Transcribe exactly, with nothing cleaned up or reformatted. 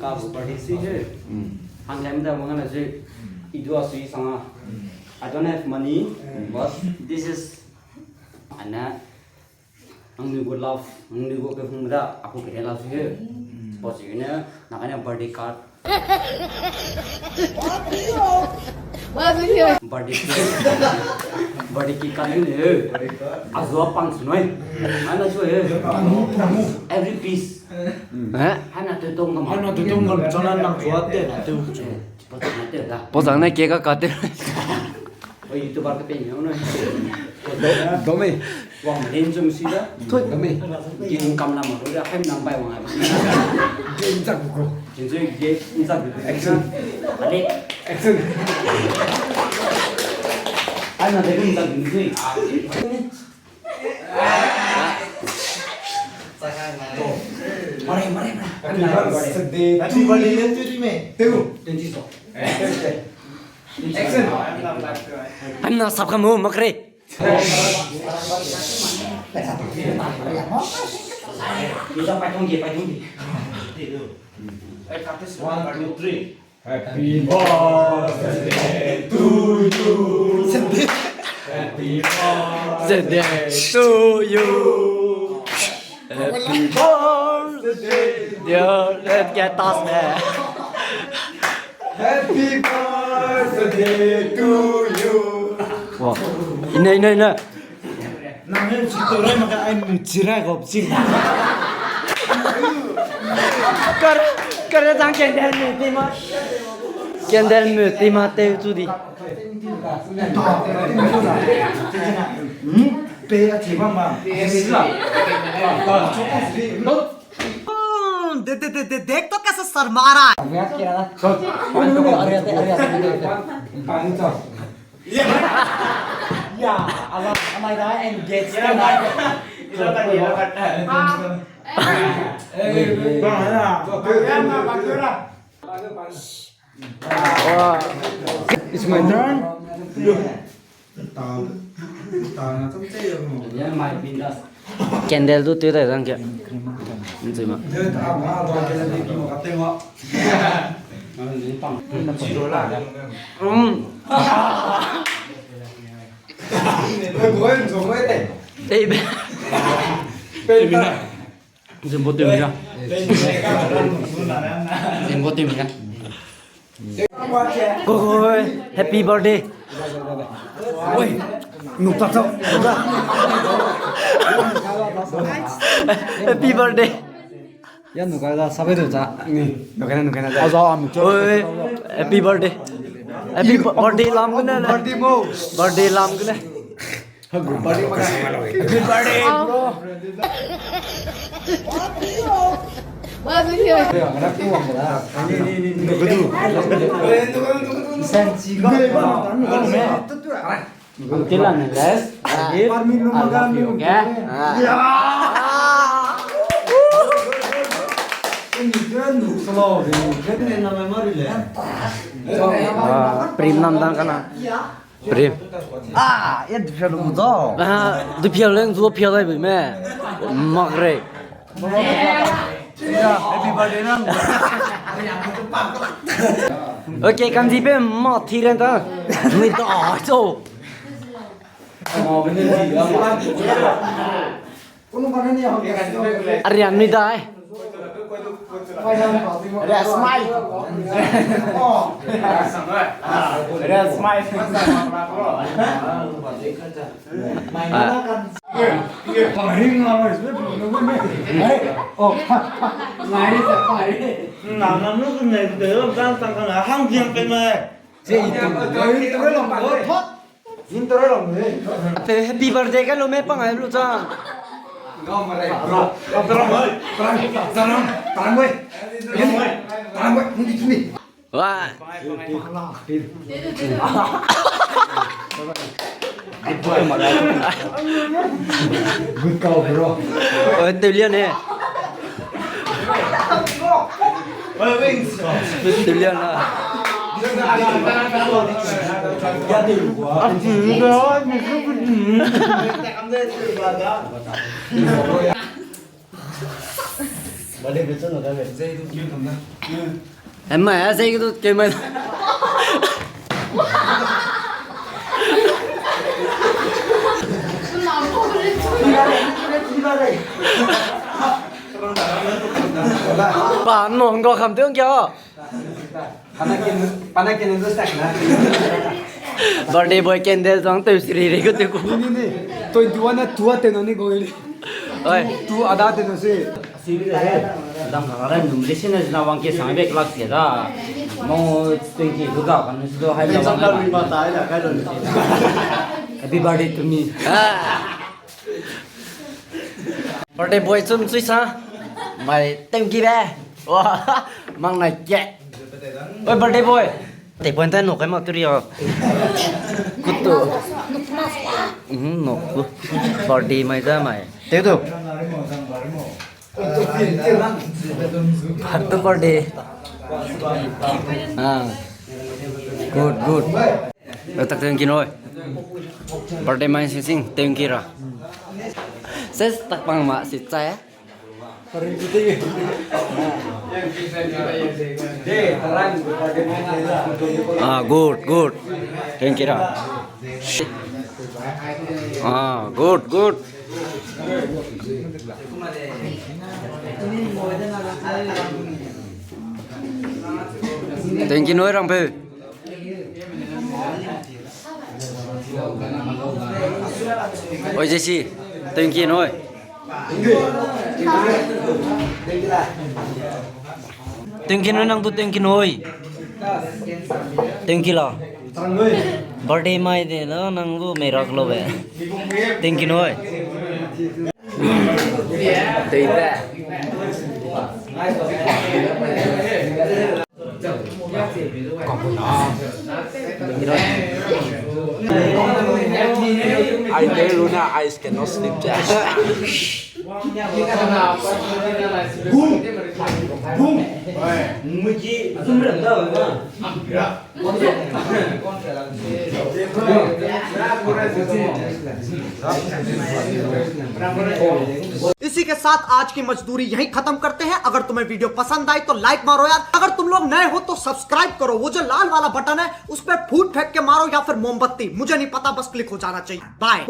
Happy birthday sui he. Hang lem da wang na sui. Idua sui sanga. I don't have money, but this is, and, uh, ang ni gu love, ang ni gu ke hung da, aku ke love sui he. Pau sui ne, na ka ne birthday card. Birthday cake. Birthday cake ka ne. Azua pang sunoi. Ana sui he. Every piece. Eh? Ana te tong kam. Ana te tong kam, chana nang zua te na te u chu. Pau zang ne cake ka ka te. Oi, YouTuber ka pe ni no. Dome. Wang len jong si da. Thoi, dome. Ki income lam ro da, hem nang bai wang. Ge inchak ko. Jin zui ge inchak. Action. Ale. Action. Ai na de inchak jin zui. Mare, mare, mare. Happy birthday to you. Teu. Twenty so. Action. Ana sap kamu makre. One, two, three. Happy birthday to you. Happy birthday to you. Happy birthday, dear. Let's get us there. Happy birthday to you. Wow. Ine, ine, ine. Nang ne chito rai maka ai mu chirai gop ching. Kar, kar jang candle mu ti ma. Candle mu ti ma te chu di. Hmm? Pe a chi bang bang. Sila. Hmm, de, de, de, de, dekh to kaisa sarma ra. Are, are, are, are. Ya, ala, ala da engage. It's my turn. Candle du tew dai zang ke. Nzui ma. Mm. Ei be. Zimbo tew mi na. Zimbo tew mi na. Koi, happy birthday. Oi, nu ta chau. Happy birthday. Ya nu ka da sabe du cha. Ni, nu ka na, nu ka na da. Aza am cho. Oi, happy birthday. Happy birthday lam gune. Birthday mo. Birthday lam gune. Happy birthday, bro. Until and unless I live, I love you, okay? Ah, prim nam dang kana. Prim. Ah, e du pia lu da. Ah, du pia leng zu pia dai be me. Mak re. Happy birthday na. Okay, kan ji pe ma thi ren ta. Mi da cho. Arian mi dai. Resmai. Resmai. Happy birthday ka lu me pang ai lu cha. Wa. Good call, bro. Oi, teulia ne. Teulia na. Em mai a zei ke du ke mai. Ba no ngo kam teu kia. Birthday boy candle zang teu siri re ko teu ko. Ni, ni, ni. Twenty one na tua teu no ni go ni. Oi. Tu ada teu no si. Dam ka ran num lesi na na wang ke sang be class ke da. Mo twenty tu da kan si do hai la wang. Happy birthday to me. Ah. Birthday boy chum chui sa. Mai thank you be. Wa, mang na ke. Oi, birthday boy. Te point no kai ma tu ri ya. Kutu. Mhm, no ku. Birthday mai da mai. Te do. Happy birthday. Ah. Good, good. Lo tak thank you noi. Birthday mai sing sing thank you ra. Ses tak pang ma si chai. Ah, good, good. Thank you ra. Ah, good, good. Thank you noi rang peu. Oi, Jesse, thank you noi. Thank you noi, nang tu thank you noi. Thank you la. Birthday mai de la, nang tu mei rak lo be. Thank you noi. I tell Luna, I cannot sleep. इसी के साथ आज की मजदूरी यहीं खत्म करते हैं। अगर तुम्हें वीडियो पसंद आई तो लाइक मारो यार, अगर तुम लोग नए हो तो सब्सक्राइब करो, वो जो लाल वाला बटन है उस पर फूट फेंक के मारो या फिर मोमबत्ती, मुझे नहीं पता, बस क्लिक हो जाना चाहिए। बाय।